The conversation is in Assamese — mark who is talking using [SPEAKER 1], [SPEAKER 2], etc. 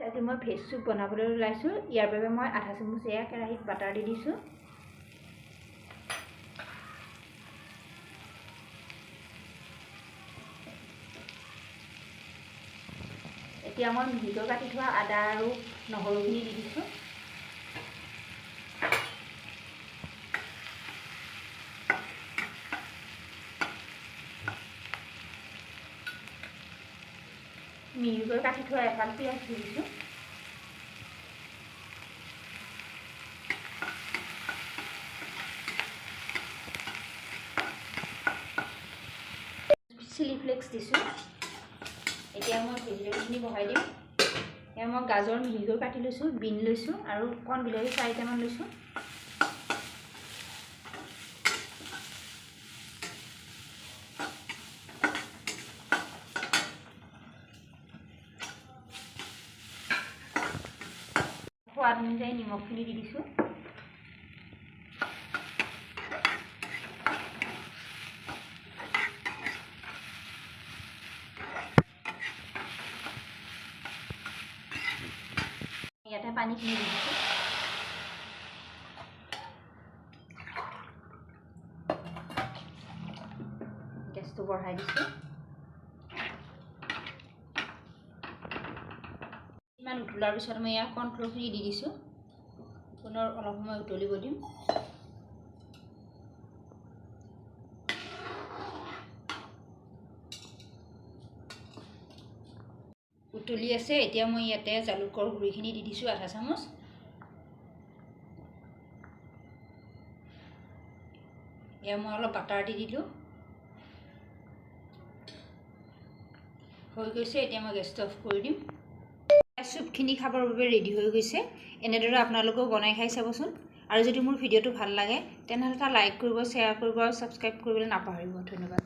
[SPEAKER 1] আজি মই ভেজ চুপ বনাবলৈ ওলাইছোঁ। ইয়াৰ বাবে মই আধা চামুচ এয়া কেৰাহীত বাটাৰ দি দিছোঁ। এতিয়া মই মিহিকৈ কাটি থোৱা আদা আৰু নহৰুখিনি দি দিছোঁ। মিহিকৈ কাটি থোৱা এফাল পিঁয়াজ দি দিছোঁ। চিলি ফ্লেক্স দিছোঁ। এতিয়া মই ভেজিটেবলখিনি বহাই দিম। এয়া মই গাজৰ মিহিকৈ কাটি লৈছোঁ, বিন লৈছোঁ আৰু কণ বিলাহী 4টামান লৈছোঁ। সোৱাদ অনুযায়ী নিমখখিনি দি দিছোঁ। ইয়াতে পানীখিনি দি দিছোঁ। গেছটো বঢ়াই দিছোঁ। ইমান উতলাৰ পিছত মই ইয়াৰ কৰ্ণফ্ল'ৰখিনি দি দিছোঁ। পুনৰ অলপ সময় উতলিব দিম। উতলি আছে। এতিয়া মই ইয়াতে জালুকৰ গুড়িখিনি দি দিছোঁ, আধা চামুচ। এয়া মই অলপ বাটাৰ দি দিলোঁ। হৈ গৈছে। এতিয়া মই গেছটো অফ কৰি দিম। চুপখিনি খাবৰ বাবে ৰেডি হৈ গৈছে। এনেদৰে আপোনালোকেও বনাই খাই চাবচোন। আৰু যদি মোৰ ভিডিঅ'টো ভাল লাগে তেনেহ'লে এটা লাইক কৰিব, শ্বেয়াৰ কৰিব আৰু ছাবস্ক্ৰাইব কৰিবলৈ নাপাহৰিব। ধন্যবাদ।